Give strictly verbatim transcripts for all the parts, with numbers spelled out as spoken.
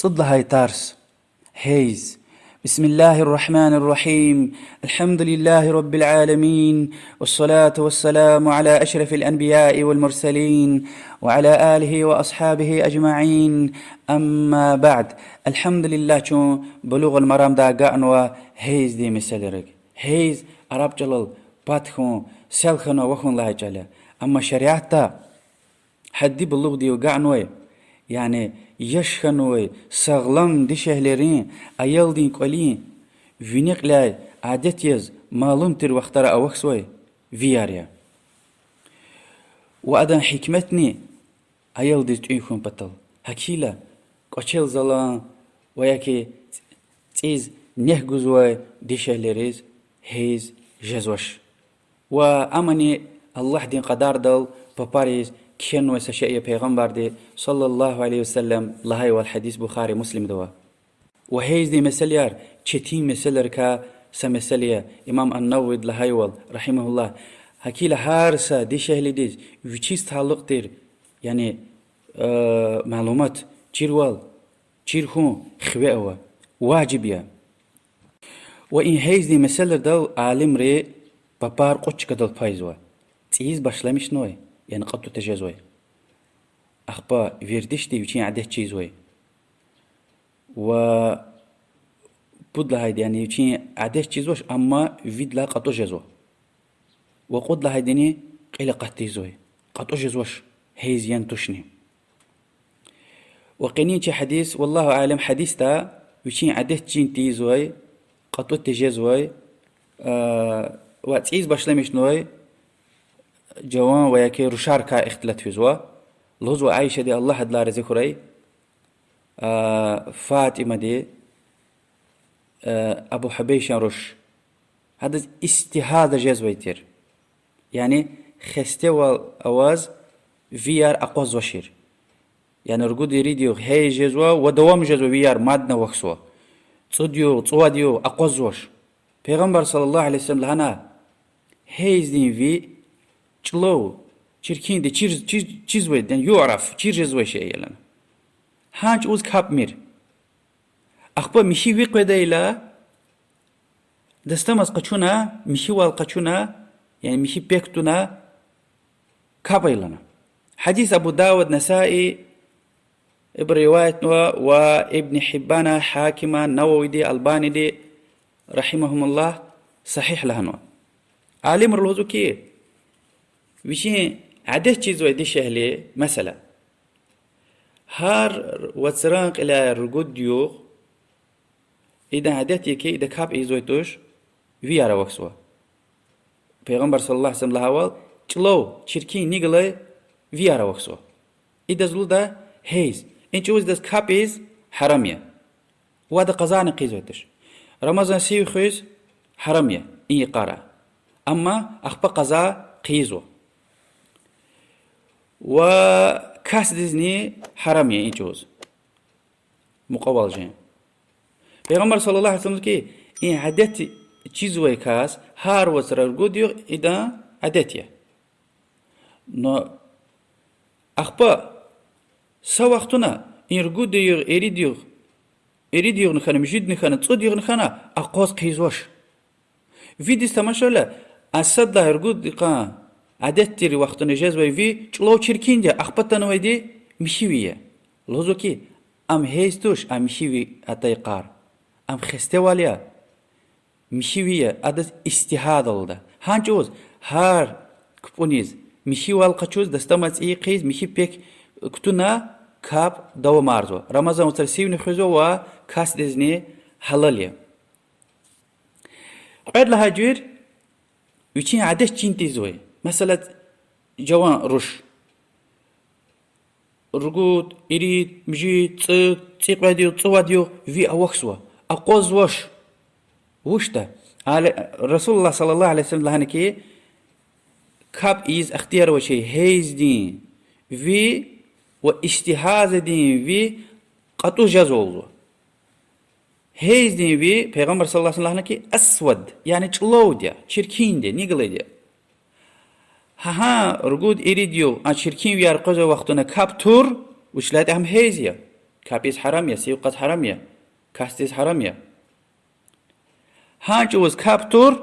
ЦӀуд лагьай тарс. Гьейз. بسم الله الرحمن الرحيم. الحمد لله رب العالمين. والصلاة والسلام على أشرف الأنبياء والمرسلين. وعلى آله وأصحابه أجمعين. أما بعد. الحمد لله, чун Булугъул Марамда агакьнава гьейздин месэлайрик. Гьейз араб чӀалал пад хьун, сел хьана, авун лагьай чӀал я. Амма шариатда гьадди булугъдив агакьнавай, яни яш хьанвай сагълам дишегьлийрин, аялдин кӀвалин вини кьиляй адет яз малум тир вахтара авахьзавай вияр я. Ва адан гьикметни аялдиз тӀуьн хьун патал. Гьакила кӀвачел залан ва яки цӀиз нек гузвай дишегьлийриз гьейз жезвач. Ва амани Аллагьдин къадардал папариз кхьенвай са шей я. Пайгъамбарди, صلى الله عليه وسلم, лагьайвал, гьадис Бухари, Муслимда ава. Ва гьейздин месэлаяр четин месэлайрикай са месэла я. Имам ан-Нававиди лагьайвал, رحمه الله, гьакила гьар са дишегьлидиз вичиз талукь тир, яни, э, малумат чирвал, чир хьун хиве ава, важиб я. Ва и гьейздин месэлайрал алимри, папар кьуд чкадал пайзава: цӀийиз башламишнавай, яни кьатӀу тежезвай, ахпа вердишди вичин адет чизвай, ва пуд лагьайди, яни вичин адет чизвач, амма видлай кьатӀу жезва. Ва кьуд лагьайдини кьил акъат тийизвай, кьатӀу жезвач, гьейз яни тушни. Ва къенин чи гьадис, والله أعلم, гьадисда вичин адет чин тийизвай, кьатӀу тежезвай, а, ва цӀийиз башламишнавай жаван ва яки рушарикай ихтилат физва. Лугьузва Аишади, Аллагь адалай рази хьурай, а, ФатӀимади, а, Абу Гьубейшан руш, гьадаз истигьаза жезвай тир. Яни хестевал аваз вияр акъвазвачир. Яни ругуд-ирид югъ гьейз жезва ва давам жезва вияр, мадни авахьзава. ЦӀуд югъ, цӀувад югъ акъвазвач. Пайгъамбар صلى الله عليه وسلم лагьана: гьейздин ви чӀулав, чиркинди чир, чир, чизвайди, яни يعرف, чир жезвай шей я лагьана. Гьа чӀавуз капӀмир. Ахпа михьи ви къведайла, дастамаз къачуна, михьивал къачуна, яни михьи пек туна, капӀ ая лагьана. Гьадис Абу Давуд, Насаи, ибур риваятнава ва Ибн Гьиббана, Гьакима, Нававиди, Албаниди, رحمهم الله, сагьигь лагьанва. Алимри лугьузва хьи, вичин адет чизвай дишегьли, месела, гьар вацран кьиляй ругуд югъ, идан адет я хьи, ида капӀ ийизвай туш, вияр авахьзава. Пайгъамбар صلى الله عليه وسلم лагьайвал, чӀулав, чиркин ни галай вияр авахьзава. Идаз лугьуда гьейз. И чӀавуз идаз капӀ ийиз гьарам я. Ва ада къазани хъийизвай туш. Рамазан сив хуьз гьарам я и йикъара. Амма ахпа къаза хъийизва. Ва касдизни гьарам я и чӀавуз. Мукьвал жен. Пайгъамбар صلى الله عليه وسلم хьи, и адет чизвай кас гьар вацра ругуд югъ идан адет я. Но ахпа са вахтуна и ругуд югъ, ирид югъ, ирид югъни хьана, муьжуьдни хьана, цӀуд югъни хьана, акъваз хъийизвач. Видиз тамашайла, а сад лагьай ругуд йикъан адет тир вахтуна жезвай ви чӀулав, чиркинди я, ахпа атанвайди михьи ви я. Лугьузва хьи, ам гьейз туш, а михьи ви атай йикъар. Ам хестевал я, михьи ви я, адаз истигьаза лугьуда. Гьа чӀавуз гьар кпӀуниз михьивал къачуз, дастамаз цӀийи хъийиз, михьи пек кутуна, капӀ давамарзава. Рамазан вацра сивни хуьзва ва касдизни гьалал я. Кьвед лагьай жуьре вичин адет чин тийизвай. Месела, жаван руш. Ругуд, ирид, муьжуьд, цӀуд, цӀикьвед югъ, цӀувад югъ ви авахьзава. Акъвазвач. Вучда? Али-, رسول الله صلى الله عليه وسلم лагьана хьи, капӀ ийиз ихтияр авачир гьейздин ви ва истигьазадин ви кьатӀу жезва лугьузва. Гьейздин ви, Пайгъамбар صلى الله عليه وسلم лагьана хьи, أسود, яни чӀулавди я, чиркинди я, ни галайди я. Гьа-гьа, ругуд, ирид югъ а чиркин вияр къвезвай вахтуна капӀ тур, вучиз лагьайтӀа гьам гьейз я. Капӏ ийиз гьарам я, сив кьаз гьарам я, касдиз гьарам я. Гьа чӏавуз капӏ тур,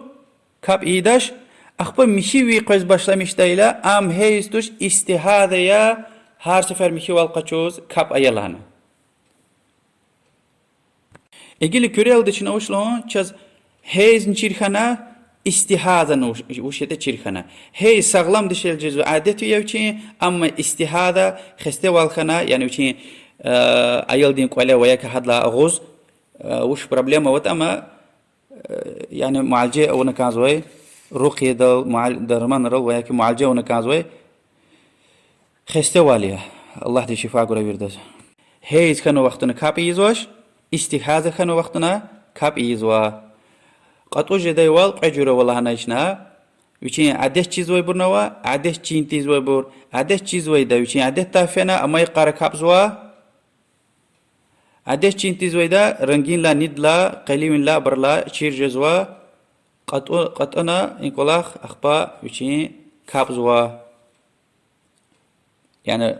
капӏ ийидач, ахпа михьи вий къвез башламишдайла, ам гьейз туш, истигьаза я, гьар сефер михьивал къачуз капӏ ая лагьана. Гила куьрелди чна вуч лугьун, чаз гьейзни чир хьана, истигьазани вуч, вуч ятӏа чир хьана. Гьейз сагълам дишегьли жезва, адет я вичин, амма истигьаза, хестевал хьана, яни вичин, э, аялдин кӏвале ва яки гьадалай агъуз, э, вуч проблема аватӏа, амма, э, яни муалижа авуна кӏанзавай, рукъядал, муал-, дарманрал ва яки муалижа авуна кӏанзавай, хестевал я, Аллагьди шифа гурай виридаз. Гьейз хьанвай вахтунда капӏ ийизвач, истигьаза хьанвай вахтунда капӏ ийизва. Кьатӏуз жедайвал кьве жуьре ава лагьанай чна. Вичин адет чизвайбурни ава, адет чин тийизвайбур. Адет чизвайда вичин адетдай фена, амай йикъара капӏзава. Адет чин тийизвайда рангинлай, нидалай, къелимилай, абурулай чир жезва, кьатӏу-, кьатӏуна и кӏвалах, ахпа вичин капӏзава. Яни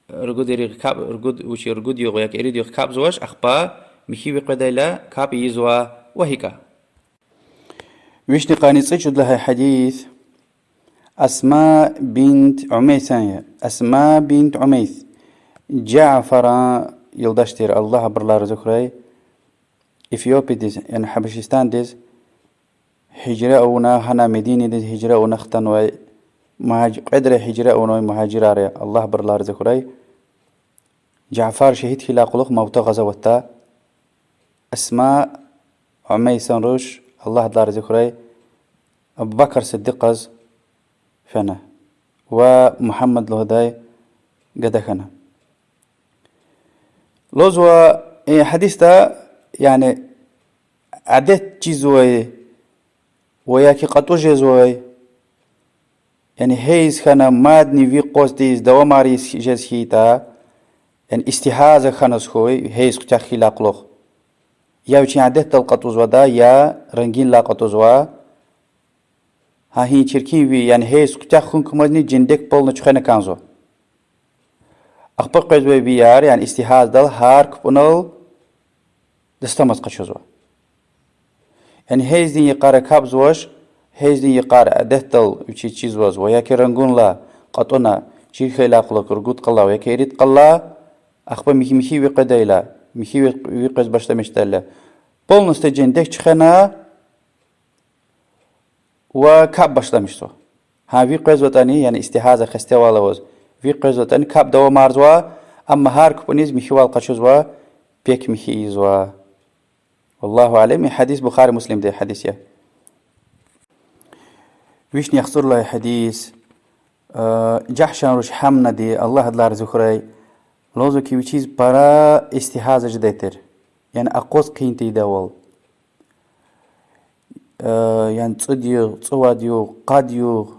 ругуд ирид капӏ-, ругуд, вичи ругуд югъ яки ирид югъ капӏзавач, ахпа михьи вий къведайла капӏ ийизва ва гьикӏ. Вишни къанни цӏекӏуьд лагьай гьадис. Асма бинт Умейсан я. Асма бинт Умейс. Жафаран юлдаш тир, Аллагь абурулай рази хьурай. Эфиопиядиз, яни Гьабашистандиз гьижра авуна, гьана Мединадиз гьижра авуна хтанвай мугьаж-, кьведра гьижра авунвай мугьажирар я, Аллагь абурулай рази хьурай. Жафар шегьид хьайила кьулухъ Мута гъазаватда Асма Умейсан руш, Аллагь адалай рази хьурай, Абу Бакр Сиддикьаз фена ва Мугьаммад лугьудай гада хьана. Лугьузва и гьадисда, яни адет чизвай ва яки кьатӏу жезвай, яни гьейз хьана мадни ви къваз тийиз давамар ийиз жез хьайитӏа, яни истигьаза хьаназ хьуй, гьейз куьтягь хьайила кьулухъ, я вичин адетдал кьатӏузватӏа, я рангинлай кьатӏузва. Гьа и чиркин ви, яни гьейз куьтягь хьун кумазни жендек полностью чуьхвена кӏанзава. Ахпа къвезвай вияр, яни истигьазадал гьар кпӏунал дастамаз къачузва. Яни гьейздин йикъара капӏзавач, гьейздин йикъар адетдал вичиз чизваз ва яки рангунлай кьатӏуна, чир хьайила кьулухъ ругуд къалай ва яки ирид къалай, ахпа михьи, михьи ви къведайла, михьи ви, ви къвез башламишдайла, полностью жендек чуьхвена ва капӏ башламишзава. Гьа, ви къвезватӏани, яни истигьаза, хестевал аваз, ви къвезватӏани капӏ давамарзава, амма гьар кпӏуниз михьивал къачузва, пек михьи ийизва. والله أعلم, и гьадис Бухари, Муслимдин гьадис я. Вишни яхцӏур лагьай гьадис. Э, Жагьшан руш Гьамнади, Аллагь адалай рази хьурай, лугьузва хьи, вичиз пара истигьаза жедай тир, яни акъваз хъийин тийидайвал. Э, яни цӏуд югъ, цӏувад югъ, къад югъ,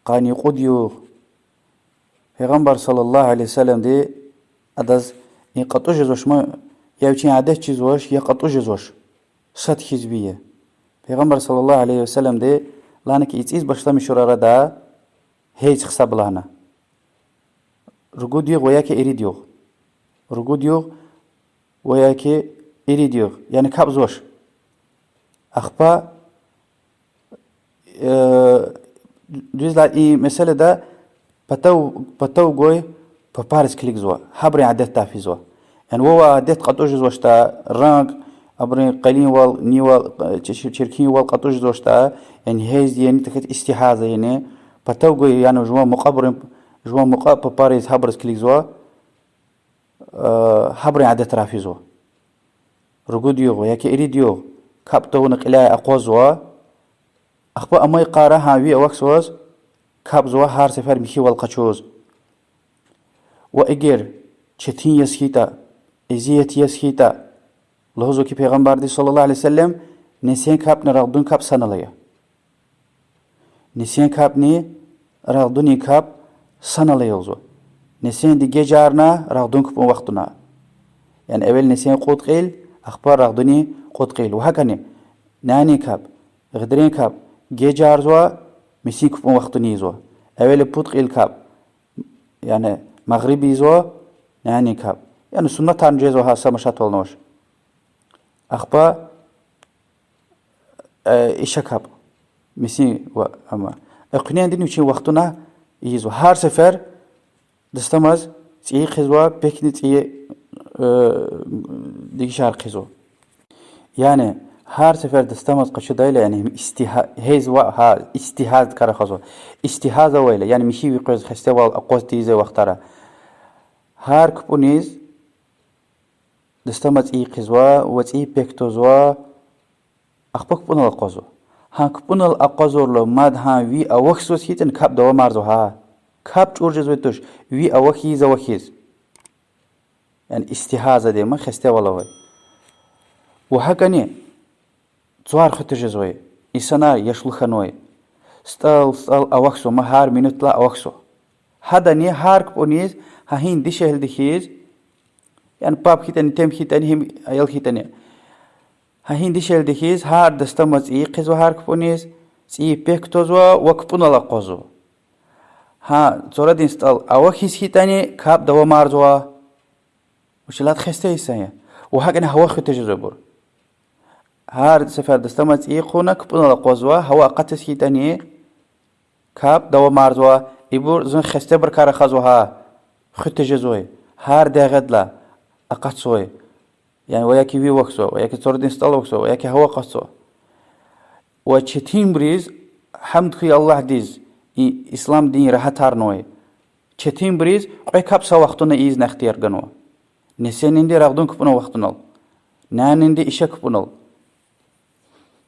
къанни кьуд югъ. Пайгъамбар صلى الله عليه وسلمди адаз и кьатӏу жезвач ма, я вичин адет чизвач, я кьатӏу жезвач. Сад хьиз ви я. Пайгъамбар صلى الله عليه وسلمди лагьана хьи, ицӏиз башламишунрин арада гьейз хсаб лагьана. Ругуд югъ ва яки ирид югъ. Ругуд югъ ва яки ирид югъ. Яни капӏзавач. Ахпа, э, дуьз лагьайтӏа, и месэлада патав, патав гвай папариз килигзава, гьабурун адетдай физва. Яни вавай адет кьатӏу жезвачтӏа, ранг, абурун къалинвал, нивал, э, чи-, чи-, чиркинвал кьатӏу жезвачтӏа, яни гьейз яни, тахьайтӏа истигьаза яни, патав гвай, яни жуван мукьвабурун, жуван мукьва папариз гьабуриз килигзава, э, гьабурун адетрай физва. Ругуд югъ яки ирид югъ капӏ тавуна кьиляй акъвазва, ахпа амай йикъара гьа ви авахьзаваз капӏзава гьар сефер михьивал къачуз. Ва эгер четин яз хьайитӏа, эзият яз хьайитӏа, лугьузва хьи Пайгъамбарди صلى الله عليه وسلم, нисин капӏни рагъдан капӏ санал ая. Нисин капӏни рагъданин капӏ санал ая лугьузва. Нисинди гежарна рагъдан кпӏун вахтунда. Яни эвел нисин кьуд кьил, ахпа рагъданин кьуд кьил. Ва гьакӏни нянин капӏ, гъедрен капӏ гежарзава, месин кпӏун вахтунда ийизва. Эвел пуд кьил капӏ, яни магъриб ийизва, нянин капӏ. Яни суннатарни жезва гьа са машатвални авач. Ахпа, э, иша капӀ. Мисин ва ама. Экуьнендини вичин вахтуна ийизва. Гьар сефер дастамаз цӀийи хъийизва, пекни цӀийи, э, дегишар хъийизва. Яни гьар сефер дастамаз къачудайла, яни истигьа-, гьейз ва гьа, истигьаза кӀар рахазва. Истигьаза авайла, яни михьи ви къвез хестевал акъваз тийизвай вахтара. Гьар кпӀуниз дастамаз цӀийи хъийизва ва цӀийи пек твазва, ахпа кпӀунал акъвазва. Гьа кпӀунал акъвазурла мад гьа ви авахьзаваз хьайитӀани капӀ давамарзава гьа. КапӀ чӀур жезвай туш, ви авахь ийиз авахьиз. Яни истигьаза де ма хестевал авай. Ва гьакӀани цвар хуьтуьз жезвай, инсанар яшлу хьанвай. СтӀал, стӀал авахьзава, ма гьар минутдилай авахьзава. Гьадани гьар кпӀуниз, гьа гьин дишегьлиди хьиз, яни паб хьайитӀани, тем хьайитӀани, гьим аял хьайитӀани. Гьа гьин дишегьлиди хьиз, гьар дастамаз цӀийи хъийизва гьар кпӀуниз, цӀийи пек твазва ва кпӀунал акъвазва. Гьа цварадин стӀал авахьиз хьайитӀани капӀ давамарзава. Вучиз лагьайтӀа хесте инсан я. Ва гьакӀни гьава хуьтуьз жезвайбур. Гьар сефер дастамаз цӀийи хъувуна кпӀунал акъвазва, гьава акъатиз хьайитӀани капӀ давамарзава, ибур зун хестебурукай рахазва гьа, хуьтуьз жезвай, гьар дегъедилай акъатзавай. Яни ва яки ви авахьзава, ва яки цварадин стӀал авахьзава, ва яки гьава акъатзава. Ва четинбуруз, гьамд хьуй Аллагьдиз, и ислам дин рагьатарнавай. Четинбуруз кьве капӀ са вахтунда ийизна ихтияр ганва. Нисининди рагъдан кпӀунин вахтунал, нянинди иша кпӀунал.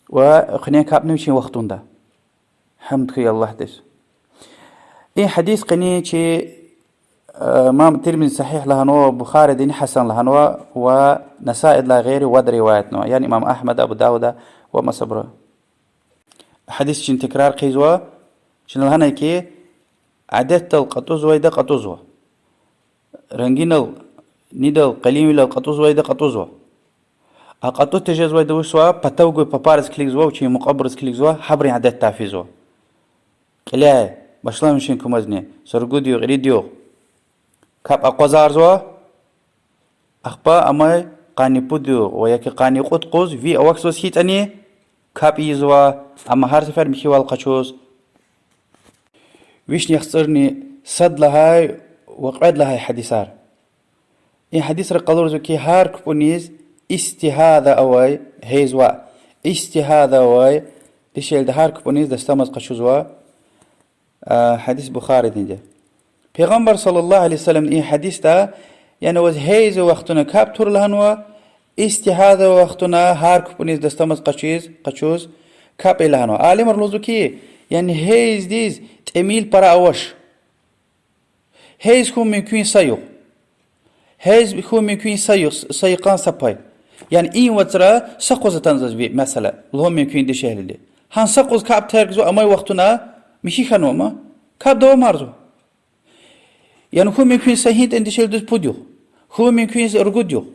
Ва экуьнин капӀни вичин вахтунда. Гьамд хьуй Аллагьдиз. И гьадис къени чи, э, имам Тирмизи сагьигь лагьанва, Бухаридини гьасан лагьанва ва Насаидилай гъейри вад риваятнава, яни имам Агьмада, Абу Давуда ва масабуру. Гьадис чна текрар хъийизва, чна лагьанай хьи, адетдал кьатӀузвайда кьатӀузва. Рангинал, нидал, къалинвилел кьатӀузвайда кьатӀузва. А кьатӀуз тежезвайда вучзава, патав гуй папариз килигзава, вичин мукьвабуруз килигзава, гьабурун адетдай физва. Кьиляй башламишун кумазни, са ругуд югъ, ирид югъ капӀ акъвазарзава, ахпа амай къанни пуд югъ ва яки къанни кьуд къуз ви авахьзаваз хьайитӀани капӀ ийизва, амма гьар сефер михьивал къачуз. Вишни яхцӀурни сад лагьай ва кьвед лагьай гьадисар. И гьадисра къалурзава хьи, гьар кпӀуниз истигьаза авай, гьейз ваъ, истигьаза авай дишегьлиди гьар кпӀуниз дастамаз къачузва. А, гьадис Бухаридинди я. Пайгъамбар صلى الله عليه وسلم и гьадисда, яни ваз гьейза вахтуна капӀ тур лагьанва, истигьаза вахтуна гьар кпӀуниз дастамаз къачуз, къачуз капӀ ая лагьанва. Алимри лугьузва хьи, яни гьейздиз тӀимил пара авач. Гьейз хьун мумкин я са югъ. Гьейз хьун мумкин я са югъ, са йикъан са пай. Яни и вацра са къуз атана заз ви месэла лугьун мумкин я дишегьлиди. Гьа са къуз капӀ тергзава, амай вахтуна михьи хьанва ма, капӀ давамарзава. Яни хьун мумкин я са гьинтӀен дишегьлидиз пуд югъ. Хьун мумкин я са ругуд югъ.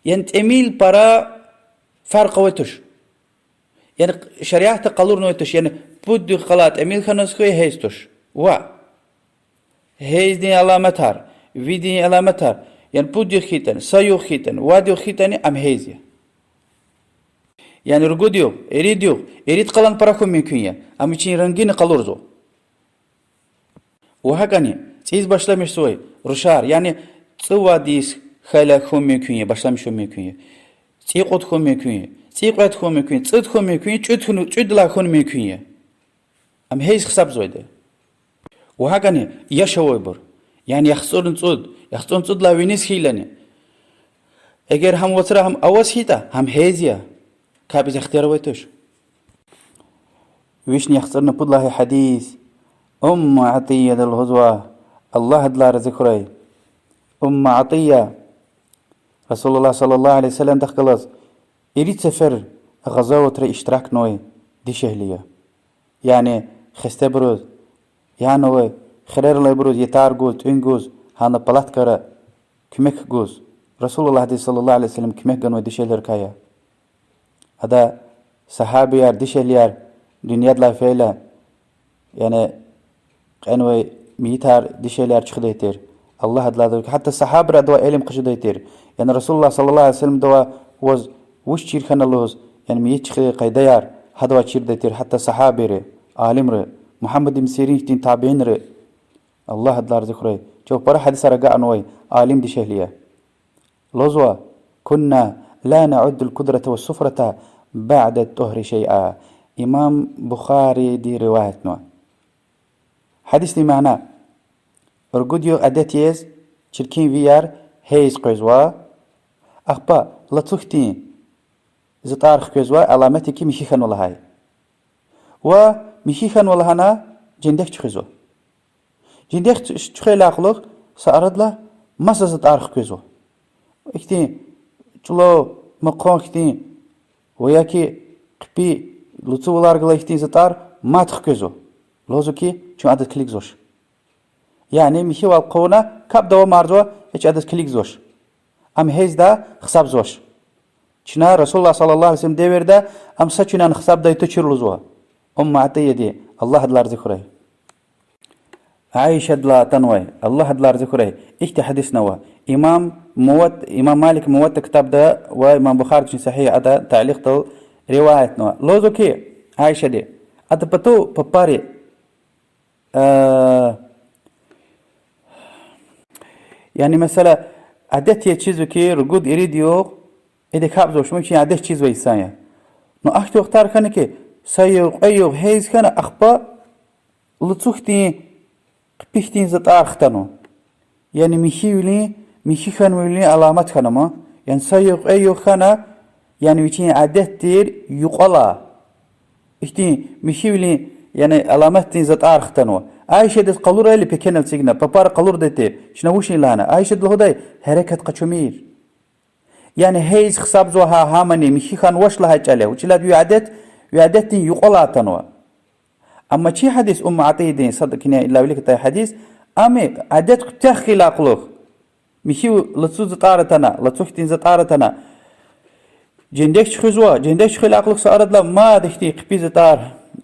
Яни тӀимил пара фаркь авай туш. Яни шариатда къалурнавай туш, яни пуд югъ къалай тӀимил хьанваз хьуй, гьейз туш. Ваъ, гьейздин аламатар, видин аламатар, яни пуд югъ хьайитӀани, са югъ хьайитӀани, вад югъ хьайитӀани, ам гьейз я. Яни ругуд югъ, ирид югъ, ирид къалан пара хьун мумкин я, ам вичин рангини къалурзава. Ва гьакӀани цӀийиз башламишзавай рушар, яни цӀувад йис хьайила хьун мумкин я, башламишун мумкин я. ЦӀийи кьуд хьун мумкин я, цӀийи кьвед хьун мумкин я, цӀуд хьун мумкин я, кӀуьд хьун, кӀуьд лагьай хьун мумкин я. Ам гьейз гьисабзавайди. Ва гьакӀани яш авайбур, яни яхцӀурни цӀуд, яхцӀурни цӀуд лагьай виниз хьайилани, эгер гьам вацра гьам аваз хьайитӀа, гьам гьейз я, капӀ ийиз ихтияр авай туш. Вишни яхцӀурни пуд лагьай гьадис. Умму ГӀатияди лугьузва, Аллагь адалай рази хьурай. Умму ГӀатия رسول الله صلى الله عليه وسلمдихъ галаз ирид сефер гъазаватра иштиракнавай дишегьли я. Яни хестебуруз, яни авай хирерилайбуруз ятар гуз, тӀуьн гуз, гьана палаткара куьмек гуз, رسول اللهди صلى الله عليه وسلم куьмек ганвай дишегьлийрикай я. Ада сагьабияр, дишегьлияр дуьньядилай фейила, яни кьенвай мейитар, дишегьлияр чуьхуьдай тир. Аллагь адалай зикр. Гьатта сагьабайри адавай илим хъжедай тир. Яни Расулуллагь صلى الله عليه وسلمдавай ваз вуч чир хьана лугьуз, яни мейит чуьхуьн къайдаяр гьадавай чирдай тир, гьатта сагьабайри, алимри, Мугьаммад ибн Сирин хьтин табиинри, Аллагь адалай рази хьурай, чав пара гьадисар агакьнавай алим дишегьли я. Лугьузва: كنا لا نعد القدرة والسفرة بعد الطهر شيئا. Имам Бухариди риваятнава. Гьадисдин мана: ругуд югъ адет яз чиркинвияр, гьейз къвезва, ахпа лацу хьтин затӀар хквезва, аламат я ки михьи хьанва лагьай. Ва михьи хьанва лагьана жендек чуьхуьзва. Жендек чуьхвейдалай кьулухъ са арадилай маса затӀар хквезва. Ихьтин чӀулав, мукьван хьтин, ва я ки хъипи, лацу валар галай хьтин затӀар мад хквезва. Лугьузва ки чун адаз килигзавач. Яни михьивал хъувуна капӀ давамарзава, гьич адаз килигзавач. Ам гьейзда хсабзавач. Чна Расулуллагь صلى الله عليه وسلم девирда ам са чунани хсабдай тушир лугьузва Умму АтӀияди, Аллагь адалай рази хьурай. Аишадилай атанвай, Аллагь адалай рази хьурай, ихьтин гьадисни ава. Имам Муват-, имам Малик Муватта ктабда ва имам Бухаридин Сагьигь ада таликъдал риваятнава. Лугьузва ки Аишади, адан патав папари, э, яни, месела, адет я чизва ки ругуд-ирид югъ идак капӀзавач, вичин адет чизвай инсан я. Ну, ахьтин вахтар хьана ки са югъ, кьве югъ гьейз хьана, ахпа лацу хьтин, хъипи хьтин затӀар хтанва. Яни михьивилин, михьи хьанвайвилин аламат хьана ма. Яни са югъ, кьве югъ хьана, яни вичин адет тир юкьвалай ихьтин михьивилин, яни аламатдин затӀар хтанва. Аишадиз къалурайла пекенал эцигна, папар къалурдай тир, чна вучни лагьана. Аишади лугьудай: гьерекат къачумир. Яни гьейз хсабзава гьа гьамани, михьи хьанвач лагьай чӀал я. Вучиз лагьайтӀа ви адет, ви адетдин юкьвалай атанва. Амма чи гьадис, Умму АтӀиядин, сад куьне илавилик атай гьадис, ам адет куьтягь хьайидалай кьулухъ михьи лацу затӀар атана, лацу хьтин затӀар атана, жендек чуьхуьзва, жендек чуьхуьдалай кьулухъ са арадилай мад ихьтин хъипи затӀар,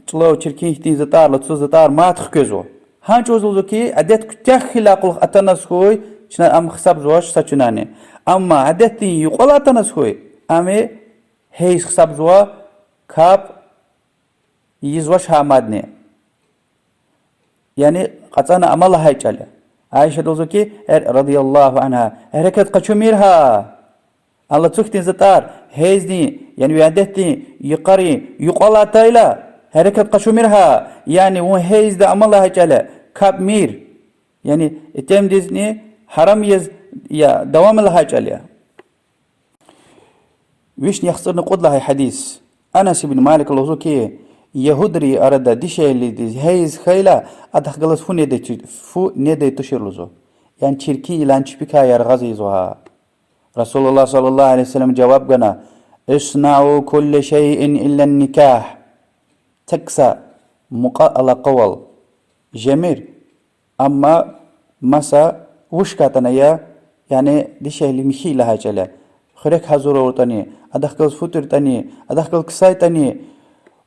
чӀулав, чиркин хьтин затӀар, лацу затӀар мад хквезва. Гьа чӀавуз лугьузва ки, адет куьтягь хьайидалай кьулухъ атаназ хьуй, чна ам хсабзавач са чунани. Амма адетдин юкьвалай атаназ хьуй, ам гьейз хсабзава, капӀ ийизвач гьа мадни. Яни кьацӀана ама лагьай чӀал я. Аишади лугьузва ки, رضي الله عنها, гьерекат къачумир гьа. А лацу хьтин затӀар гьейздин, яни ви адетдин йикъарин юкьвалай атайла, гьерекат къачумир гьа. Яни вун гьейзда ама лагьай чӀал я, капӀ мир. Яни итимдизни гьарам яз, я, давам лагьай чӀал я. Вишни яхцӀурни кьуд лагьай гьадис. Анас ибн Малика лугьузва ки, ягьудри арада дишегьлидиз гьейз хьайила, адахъ галаз фу недай ту-, фу недай тушир лугьузва. Яни чиркин йилан чпикай яргъаз ийизва гьа. رسول الله صلى الله عليه وسلم жаваб гана: اصنعوا كل شيء إلا النكاح. Тек са мукьва-алакъавал жемир, амма маса вуч хьайитӀани я, яни дишегьли михьи лагьай чӀал я. Хуьрек гьазур авуртӀани, адахъ галаз фу тӀуьртӀани, адахъ галаз ксайтӀани,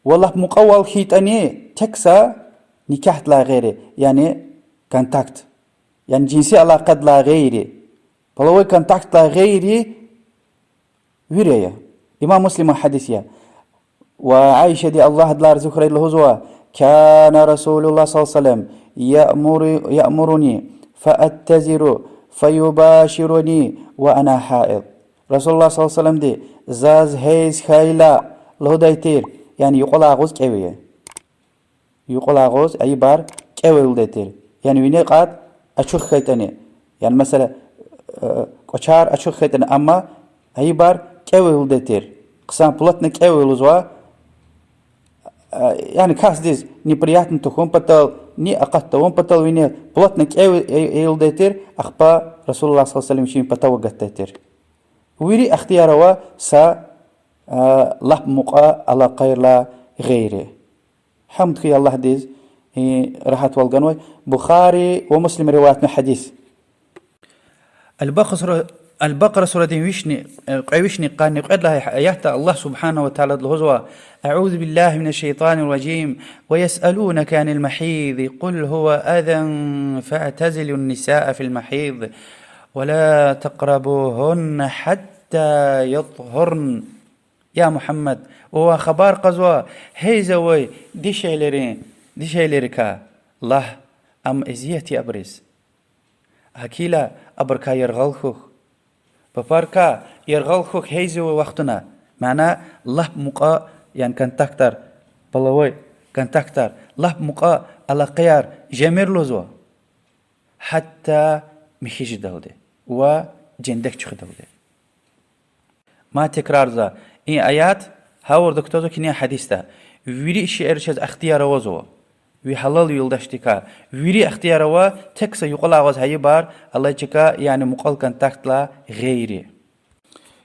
ва лап мукьвавал хьайитӀани, тек са никягьдилай гъейри, яни контакт, яни жинси алакъадилай гъейри, половой контактдилай гъейри вири ая. Имам Муслиман гьадис я. Ва Аишади, Аллагь адалай рази хьурай, лугьузва: كان رسول الله صلى الله عليه وسلم يأمر-، يأمرني فأتزر فيباشرني وأنا حائض. Расулуллагь صلى الله عليه وسلمди заз гьейз хьайила лугьудай тир, яни юкьвал агъуз кӀеви я. Юкьвал агъуз, айибар кӀеве лугьудай тир. Яни вине кьатӀ ачух хьайитӀани. Яни, месела, э, кӀвачер ачух хьайитӀани, амма айибар кӀеве лугьудай тир. Хъсан плотно кӀеве лугьузва, э, яни касдиз неприятно тахьун патал, ни акъат тавун патал вине плотно кӀеве, э, лугьудай тир, ахпа Расулуллагь صلى الله عليه وسلم вичин патав агатдай тир. Вири ихтияр ава са, э, лап мукьва алакъайрилай гъейри. Гьамд хьуй Аллагьдиз, э, рагьатвал ганвай. Бухари ва Муслим риваятнавай гьадис. Албахасра Аль-Бакъара сурадин вишни, э, кьве вишни къанни кьвед лагьай аятда Аллагь سبحانه وتعالى лугьузва: أعوذ بالله من الشيطان الرجيم. ويسألونك عن المحيض. قل هو أذى فاعتزلوا النساء في المحيض ولا تقربوهن حتى يطهرن. Я Мугьаммад, вавай хабар кьазва гьейз авай дишегьлийрин, дишегьлийрикай, лагь, ам эзият я абуруз. Гьакӏ хьайила абурукай яргъал хьухь. Папарикай яргъал хьухь гьейз авай вахтунда. Мана лап мукьва, яни контактар, половой контактар, лап мукьва алакъаяр жемир лугьузва. Гьатта михьи жедалди ва жендек чуьхуьдалди. Мад текрарзава, и аят гъавурда кутазва кинин гьадисда. Вири шейэр чаз ихтияр авазва. Ви гьалал юлдашдикай вири ихтияр ава, тек са юкьвал агъуз гьайибур алай чка, яни мукьвал контактдилай гъейри.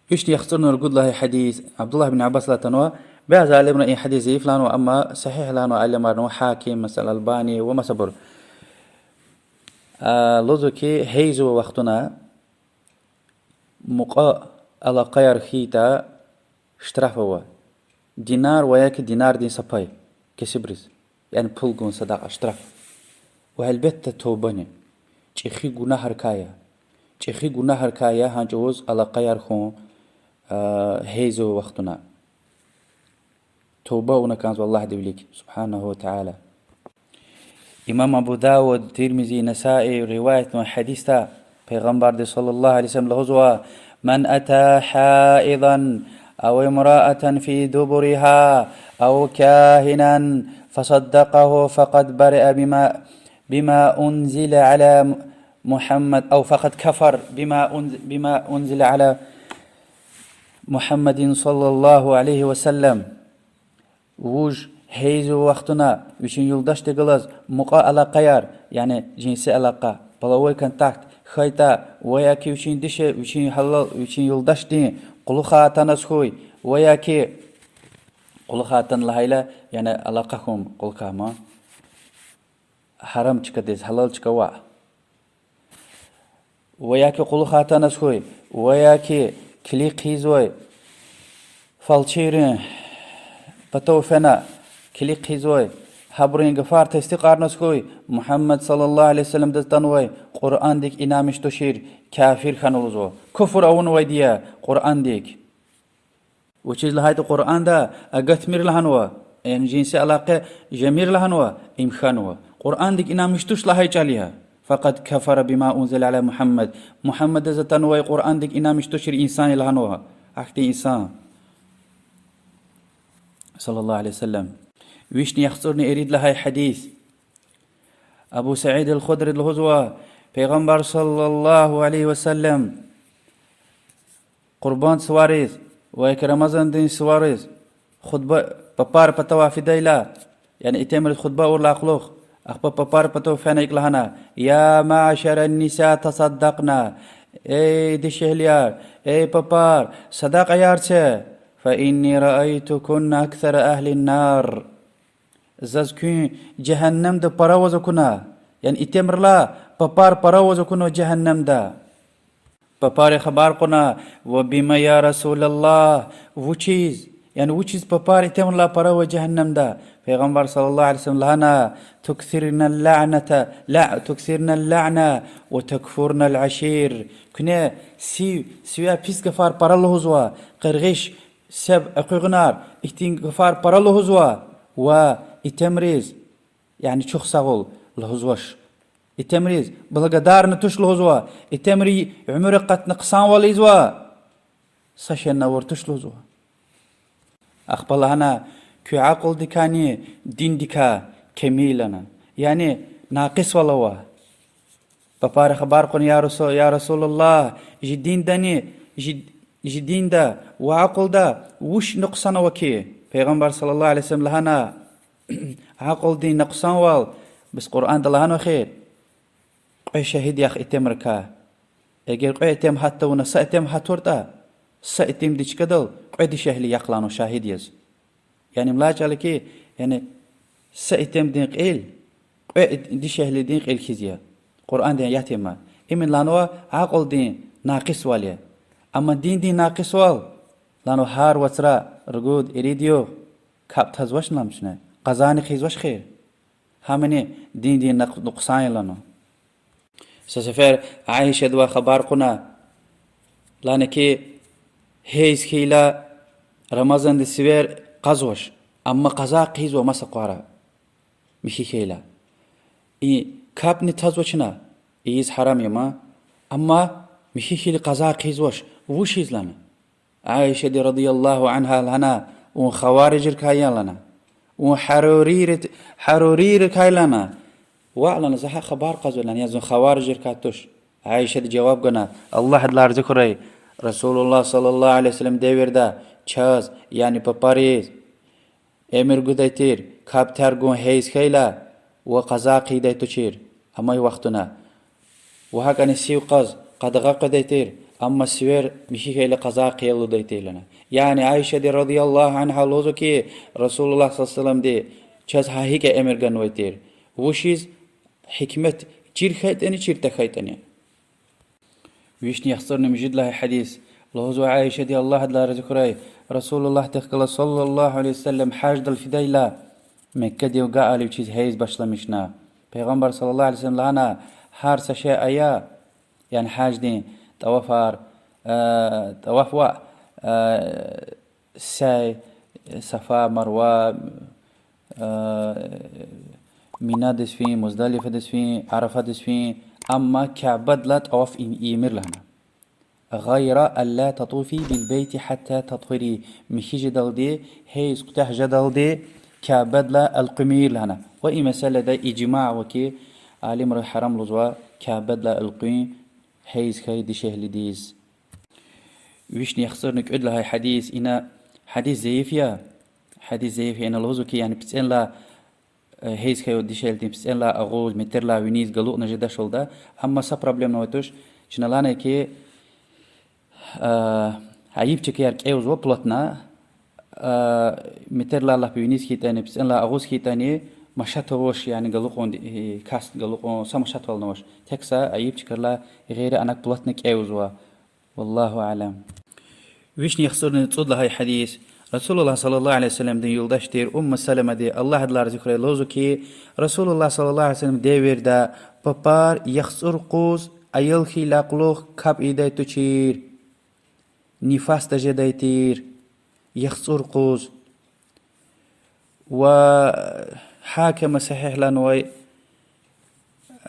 Вишни яхцӀурни ругуд лагьай гьадис, Абдуллагь бин Аббасалай атанва, бязи алимри и гьадис заиф лагьанва, амма сагьигь лагьанва алимар, Гьаким, масала, Албани ва масабур. А, лугьузва хьи, гьейз авай вахтунда мукьва алакъаяр хьайитӀа, штраф ава. Динар ва яки динардин са пай кесибриз. Яни пул гун садакьа, штраф. Ва гьелбетда, тавбани. ЧӀехи гунагьрикай я. ЧӀехи гунагьрикай я гьа чӀавуз алакъаяр хьун, а, гьейз авай вахтунда. Тавба авуна кӀанзава Аллагьдин вилик, سبحانه وتعالى. Имам Абу Давуд, Тирмизи, Насаи риваятнавай гьадисда Пайгъамбарди صلى الله عليه وسلم лугьузва: من أتى حائضا أو امرأة في دبرها أو كاهنا فصدقه فقد برئ بما، بما أنزل على محمد، أو فقد كفر بما أنز-، بما أنزل على محمد صلى الله عليه وسلم. Вуж гьейз авай вахтунда вичин юлдашдихъ галаз мукьва алакъаяр, яни жинси алакъа, половой контакт хьайитӀа, ва яки вичин дише-, вичин гьалал, вичин юлдашдин кьулухъ атанваз хьуй, ва яки кьулухъ атана лагьайла, яни алакъа хьун кьулухъай ман, гьарам чкадиз гьалал чка ваъ. Ва яки кьулухъ атанваз хьуй, ва яки килиг хъийизвай фалчийрин патав фена, килиг хъийизвай, гьабурун гафар тестикьарнаваз хьуй, Мугьаммад صلى الله عليه وسلمдаз атанвай Къуръандик инанмиш тушир кафир хьана лугьузва. Куфр авунвайди я Къуръандик. Вучиз лагьайтӀа Къуръанда агатмир лагьанва, яни жинси алакъа жемир лагьанва, им хьанва. Къуръандик инанмиш туш лагьай чӀал я. فقد كفر بما أنزل على محمد. Мугьаммадаз атанвай Къуръандик инанмиш тушир инсан я лагьанва. Ахьтин инсан. صلى الله عليه وسلم. Вишни яхцӀурни ирид лагьай гьадис. Абу Саид аль-Худриди лугьузва, Пайгъамбар صلى الله عليه وسلم Къурбанд сувариз ва яки Рамазандин сувариз хутба, папар патав фидайла, яни итимриз хутба авурдалай кьулухъ, ахпа папар патав фена икӀ лагьана: يا معشر النساء تصدقن. Эй дишегьлияр, эй папар, садакьаяр це. فإني رأيتكن أكثر أهل النار. Заз куьн жегьеннемда пара аваз акуна. Яни итимрилай папар пара аваз акунва жегьеннемда. Папари хабар кьуна: وبم يا رسول الله, вучиз, яни вучиз папар итимрилай пара ава жегьеннемда? Пайгъамбар صلى الله عليه وسلم лагьана: تكثرن اللعنة، لا، تكثرن اللعنة وتكفرن العشير. Куьне сив, сивяй пис гафар пара лугьузва, къаргъиш, себ, экъуьгъунар, ихьтин гафар пара лугьузва ва итимриз, яни чухсагъул лугьузвач. Итимриз благодарна туш лугьузва, итимрин уьмуьр акъатна хъсанвал ийизва, са шейни авур туш лугьузва. Ахпа лагьана: куь акьулдикайни диндикай камил ана, яни накъисвал ава. Папари хабар кьуна: يا رسول، يا رسول الله, жи диндани, жи, жи динда ва акьулда вуч нукьсан ава хьи? Пайгъамбар صلى الله عليه وسلم лагьана: акьулдин нукьсанвал, бес Къуръанда лагьанва хьи, кьве шагьид яхъ итимрикай. Эгер кьве итим гьат тавуна са итим гьатуртӀа, са итимдин чкадал кьве дишегьли яхъ лагьанва шагьид яз. Яни им лагьай чӀал я хьи, яни са итимдин кьил кьве дишегьлидин кьил хьиз я. Къуръандин аят я им. Им лагьанва акьулдин накъисвал я. Амма диндин накъисвал, лана, гьар вацра ругуд, ирид югъ капӀ тазвач, лана, чна, къазани хъийизвач хьи. Гьамани диндин накъ-, нукьсан я, лана. Са сефер Аишадивай хабар кьуна, лана хьи, гьейз хьайила Рамазандиз сивер кьазвач, амма къаза хъийизва маса акъвара, михьи хьайила. И капӀни тазвачна, ийиз гьарам я ман, амма михьи хьайила къаза хъийизвач, вучиз, лана. Аишади رضي الله عنها лагьана: вун хаварижрикай я, лана. Вун гьарурийри-, гьарурийрикай, лана. Ваъ, лана, за гьакӀ хабар кьазва, лана, я зун хаварижрикай туш. Аишади жаваб гана, Аллагь адалай рази хьурай, رسول الله صلى الله عليه وسلم девирда чаз, яни папариз, эмир гудай тир капӀ тергун гьейз хьайила ва къаза хъийидай тушир амай вахтунда. Ва гьакӀни сив кьаз къадагъа къведай тир, амма сивер михьи хьайила къаза хъия лугьудай тир, лана. Яни Аишади رضي الله عنها лугьузва хьи, رسول الله صلى الله عليه وسلمди чаз гьа гьикӀ эмир ганвай тир. Вучиз? Гьикмет чир хьайитӀани, чир тахьайтӀани. Вишни яхцӀурни муьжуьд лагьай гьадис. Лугьузва Аишади, Аллагь адалай рази хьурай, رسول اللهдихъ галаз صلى الله عليه وسلم гьаждал фидайла, Меккадив гайила вичиз гьейз башламишна. Пайгъамбар صلى الله عليه وسلم лагьана: гьар са шей ая, яни гьаждин тӀавафар, э, тӀаваф ваъ, э, сяй, Сафа, Марва, э, Минадиз фин, Муздалифадиз фин, Арафадиз фин, амма Кябедилай тӀаваф ийимир лагьана. غير ألا تطوفي بالبيت حتى تطهري, михьи жедалди, гьейз куьтягь жедалди Кябедилай элкъуьмир лагьана. Ва и месэлада ижмаъ ава хьи, алимри гьарам лугьузва Кябедилай элкъуьн гьейз хьайи дишегьлидиз. Вишни яхцӀурни кӀуьд лагьай гьадис, ина гьадис зайиф я. Гьадис зайиф я, ина лугьузва хьи, яни пицӀенлай, э, гьейз хьайи дишегьлидин пицӀенлай агъуз, метрелай виниз галукьна жедачтӀа. Амма са проблемани авай туш, чна лагьанай хьи, э, айибчикаяр кӀевзава плотно, э, метрелай лап виниз хьайитӀани, пицӀенлай агъуз хьайитӀани, машат авач, яни галукьун, э, касди галукьун, са машатвални авач. Тек са айибчикайрилай гъейри анаг плотно кӀевзава. والله أعلم. Вишни яхцӀурни цӀуд лагьай гьадис. رسول الله صلى الله عليه وسلمдин юлдаш тир Умму Саламади, Аллагь адалай рази хьурай, лугьузва хьи, رسول الله صلى الله عليه وسلم девирда папар яхцӀур къуз аял хьайила кьулухъ капӀ ийидай тушир, нифасда жедай тир, яхцӀур къуз. Ва Гьакима сагьигьланвай,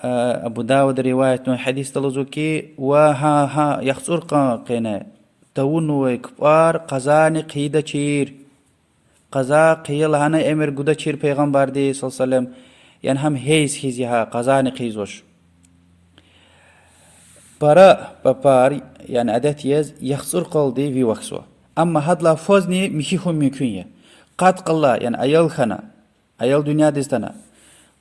а, Абу Давуда риваятнавай гьадисда лугьузва хьи, ва гьа, гьа яхцӀур къан къене тавунвай кпӀар къазани хъийидачир. Къаза хъия лагьана эмир гудачир Пайгъамбарди صلى الله عليه وسلم, яни гьам гьейз хьиз я гьа, къазани хъийизвач. Пара папар, яни адет яз, яхцӀур къалди ви вахзава. Амма гьадалай фазни михьи хьун мумкин я. Къад къалай, яни аял хьана, аял дуьньядиз атана,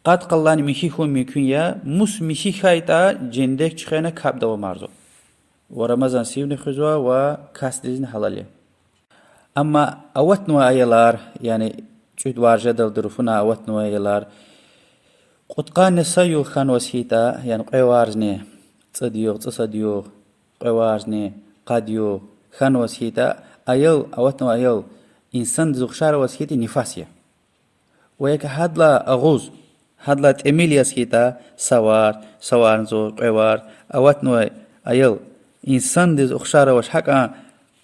къад къалайни михьи хьун мумкин я, мус михьи хьайитӀа, жендек чуьхвена капӀ давамарзава. Ва Рамазан сивни хуьзва, ва касдизни гьалал я. Амма аватнавай аялар, яни кӀуьд варз жедалди руфуна аватнавай аялар, кьудкъанни са югъ хьанваз хьайитӀа, яни кьве варзни, цӀуд югъ, цӀусад югъ, кьве варзни, къад югъ хьанваз хьайитӀа, аял, аватнавай аял инсандиз ухшар аваз хьайитӀа, нифас я. Ва яки гьадалай агъуз, гьадалай тӀимил яз хьайитӀа, са варз, са варзни цӀуд, кьве варз аватнавай аял инсандиз ухшар авач, гьакӀан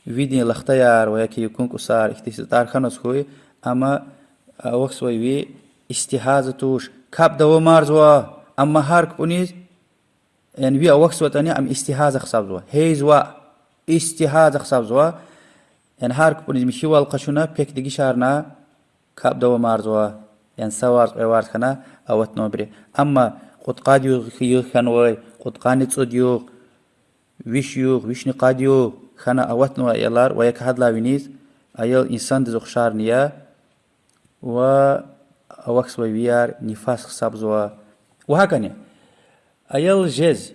видин лахтаяр ва яки юкун кӀусар, ихьтин затӀар хьанваз хьуй, амма авахьзавай ви истигьаза туш, капӀ давамарзава, амма гьар кпӀуниз, яни ви авахьзаватӀани, ам истигьаза гьисабзава. Гьейз ваъ, истигьаза гьисабзава. Яни гьар кпӀуниз михьивал къачуна, пек дегишарна, капӀ давамарзава. Яни са варз, кьве варз хьана аватнавайбуру. Амма кьудкъад югъ, югъ хьанвай, кьудкъанни цӀуд югъ, виш югъ, вишни къад югъ хьана аватнавай аялар ва яки гьадалай виниз, аял инсандиз ухшарни я, ва авахьзавай вияр нифас гьисабзава. Ва гьакӀни аял жез,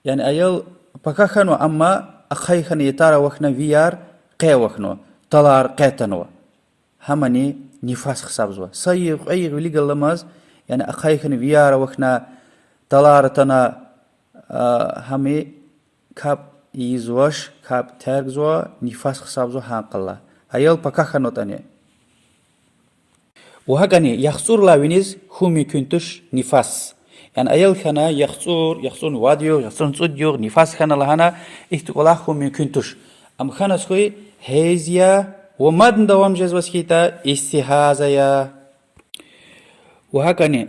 яни аял пака хьанва, амма ахъай хьана ятар авахьна, вияр къе авахьнава, талар къе атанва. Гьамани нифас гьисабзава. Са югъ, кьве югъ вилик аламаз, яни ахъай хьана вияр авахьна, талар атана, а, гьам и капӀ ийизвач, капӀ тергзава, нифас гьисабзава гьа къалай. Аял пака хьанватӀани. Ва гьакӀани яхцӀуралай виниз хьун мумкин туш нифас. Яни аял хьана яхцӀур, яхцӀурни вад югъ, яхцӀурни цӀуд югъ, нифас хьана лагьана, ихьтин кӀвалах хьун мумкин туш. Ам хьаназ хьуй, гьейз я, ва мадни давам жезваз хьайитӀа, истигьаза я. Ва гьакӀани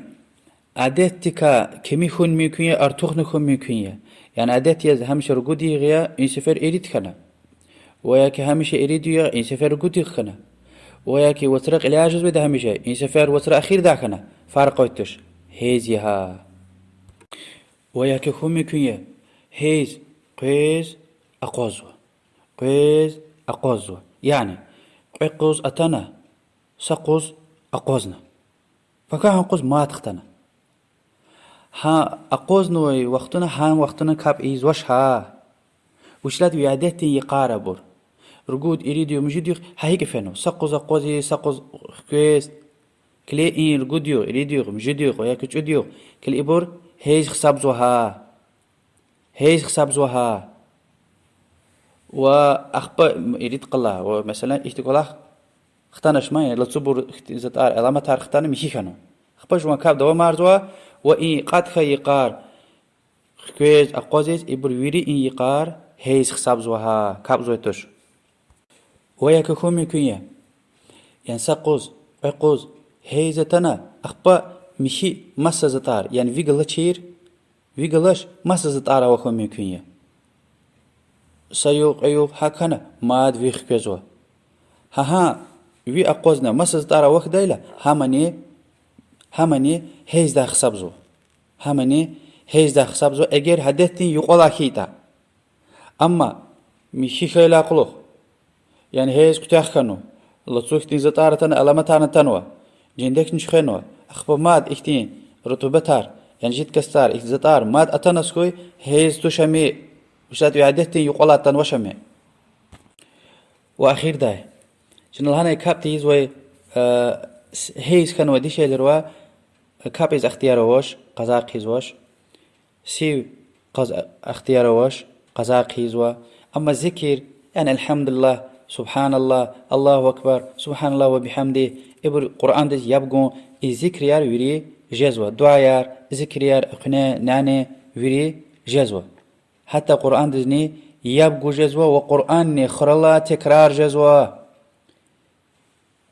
адетдикай кими хьун мумкин я, артухни хьун мумкин я. Яни адет яз гьамиша ругуд югъ я, и сефер ирид хьана. Ва яки гьамиша ирид югъ я, и сефер ругуд югъ хьана. Ва яки вацра кьиляй жезвайди гьамиша, и сефер вацра эхирдай хьана. Фаркъ авай туш. Гьейз я гьа. Ва яки хьун мумкин я, гьейз къвез акъвазва. Къвез акъвазва. Яни кьве къуз атана, са къуз акъвазна. Пакагьан къуз мад хтана. Гьа акъвазнавай вахтунда, гьа вахтунда капӀ ийизвач гьа. Вучиз лагьайтӀа ви адетдин йикъар абур. Ругуд, ирид югъ, муьжуьд югъ гьа гьикӀ фенва. Са къуз акъвазиз, са къуз хквез. Килиг, и ругуд югъ, ирид югъ, муьжуьд югъ ва яки цӀуд югъ. Килиг, ибур гьейз гьисабзава гьа. Гьейз гьисабзава гьа. Ва ахпа ирид къала, ва, месела, ихьтин кӀвалах хтанач ман, лацубур хьтин затӀар, аламатар хтана михьи хьанва. Ахпа жуван капӀ давамарзава, ва и кьатӀ хьайи йикъар хквез, акъвазиз, ибур вири и йикъар гьейз гьисабзава гьа, капӀзавай туш. Ва яки хьун мумкин я, яни са къуз, кьве къуз гьейз атана, ахпа михьи маса затӀар, яни ви галачир, ви галач маса затӀар авахьун мумкин я. Са югъ, кьве югъ гьахьана, мад ви хквезва. Гьа-гьа, ви акъвазна, маса затӀар авахьдайла, гьамани, гьамани гьейздай гьисабзава. Гьамани гьейздай гьисабзава, эгер гьа адетдин юкьвалай хьайитӀа. Амма михьи хьайидалай кьулухъ, яни гьейз куьтягь хьанва, лацу хьтин затӀар атана, аламатарни атанва, жендекни чуьхвенва, ахпа мад ихьтин рутубатар, яни жидкостар, ихьтин затӀар мад атаназ хьуй, гьейз туш ам, вучиз лагьайтӀа ви адетдин юкьвалай атанвач ам. Ва эхирдай, чна лагьанай капӀ тийизвай, э, с-, гьейз хьанвай дишегьлийривай, э, капӀ ийиз ихтияр авач, къаза хъийизвач. Сив кьаз ихтияр авач, къаза хъийизва. Амма зикир, яни الحمد لله, سبحان الله, الله أكبر, سبحان الله وبحمده, ибур Къуръандиз яб гун, и зикрияр вири жезва, дуьаяр, зикрияр, экуьнин, няни, вири жезва. Гьатта Къуръандизни яб гуз жезва ва Къуръанни хуралай текрар жезва.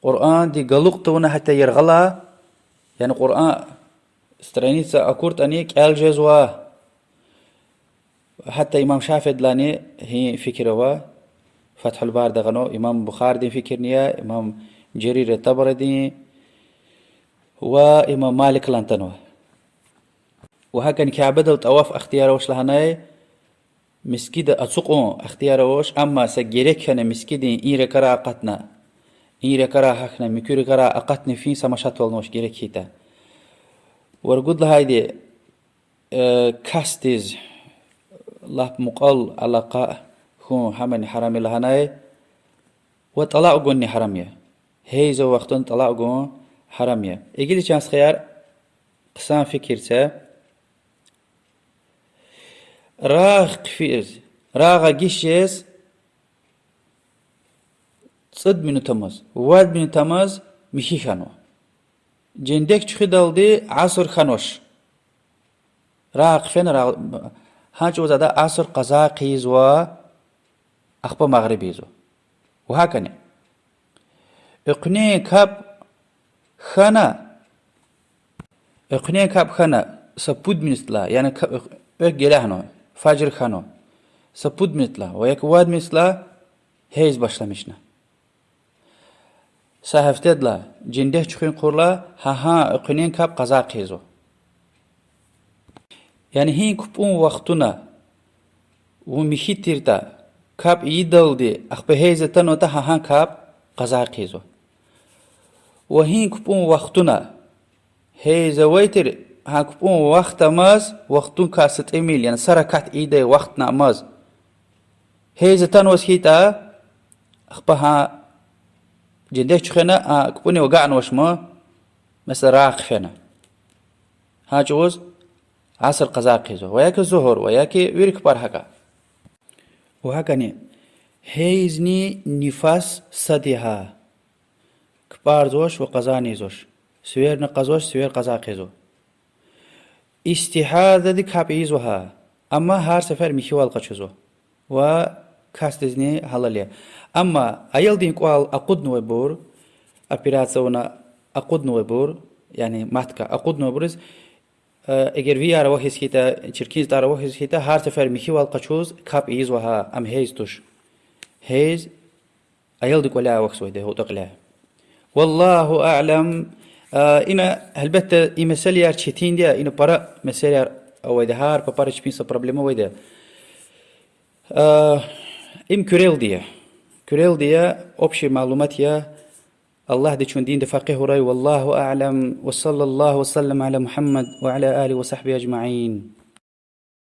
Къуръанди галукь тавуна гьатта яргъалай, яни Къуръан страница акуртӀани кӀел жезва. Гьатта имам ШафиӀидилайни гьи фикир ава, Фатгьул Барида гъана, имам Бухаридин фикирни я, имам Жарир ат-ТӀабаридин ва имам Маликилайни атанва. Ва гьакӀни Кябедал тӀаваф ихтияр авач лагьанай, мискӀинда ацукьун ихтияр авач, амма са герек хьана мискӀиндин и рекьарай акъатна, и рекьарай гьахьна, муькуь рекьарай акъатна фин са машатвални авач герек хьайитӀа. Ва ругуд лагьайди, э, касдиз лап мукьвал алакъа хьун гьамани гьарам я лагьанай, ва тӀалакь гунни гьарам я. Гьейза вахтунда тӀалакь гун гьарам я. Игили, чан стхаяр, хъсан фикир це. Рагъ хъфиз, рагъ агиш жез цӀуд минут амаз, вад минут амаз михьи хьанва. Жендек чуьхуьдалди асур хьанвач. Рагъ хъфена, рагъ, гьа чӀавуз ада асур къаза хъийизва, ахпа магъриб ийизва. Ва гьакӀни. Экуьнин капӀ хьана, экуьнин капӀ хьана са пуд минутдилай, яни ка-, экв гелягьнава, фажр хьанва, са пуд минутдилай ва яки вад минутдилай гьейз башламишна. Са гьафтедилай, жендек чуьхуьн хъурла, гьа-гьа экуьнин капӀ къаза хъийизва. Яни гьи купӀун вахтунда вун михьи тиртӀа, капӀ ийидалди ахпа гьейз атанватӀа, гьа-гьа капӀ къаза хъийизва. Ва гьи купӀун вахтунда гьейз авай тир, гьа купӀун вахт амаз, вахтуникай са тӀимил, яни са ракат ийидай вахтни амаз гьейз атанваз хьайитӀа, ахпа гьа жендек чуьхвена, а купӀунив агакьнавач ман, месела, рагъ хъфена. Гьа чӀавуз асур къаза хъийизва, ва яки зугьур, ва яки вири кпӀар гьакӀа. Ва гьакӀни, гьейзни нифас сад я гьа. КпӀарзавач ва къазани ийизвач. Сиверни къазвач, сивер къаза хъийизва. Истигьазади капӀ ийизва гьа. Амма гьар сефер михьивал къачузва. Ва касдизни гьалал я. Амма аялдин кӀвал акъуднавайбур, операция авуна акъуднавайбур, яни матка акъуднавайбуруз, э, эгер вияр авахьиз хьайитӀа, чиркин затӀар авахьиз хьайитӀа, гьар сефер михьивал къачуз капӀ ийизва гьа, ам гьейз туш. Гьейз аялдин кӀваляй авахьзавайди я, гьа утӀа кьиляй. والله أعلم. А, ина, гьелбетда, и месэлаяр четинди я, ина пара месэлаяр авайди, гьар папара чпин са проблема авайди. А, им куьрелди я. Куьрелди я, общий малумат я. Аллагьди чун динда факъигь авурай. والله أعلم. وصلى الله وسلم على محمد وعلى آله وصحبه أجمعين.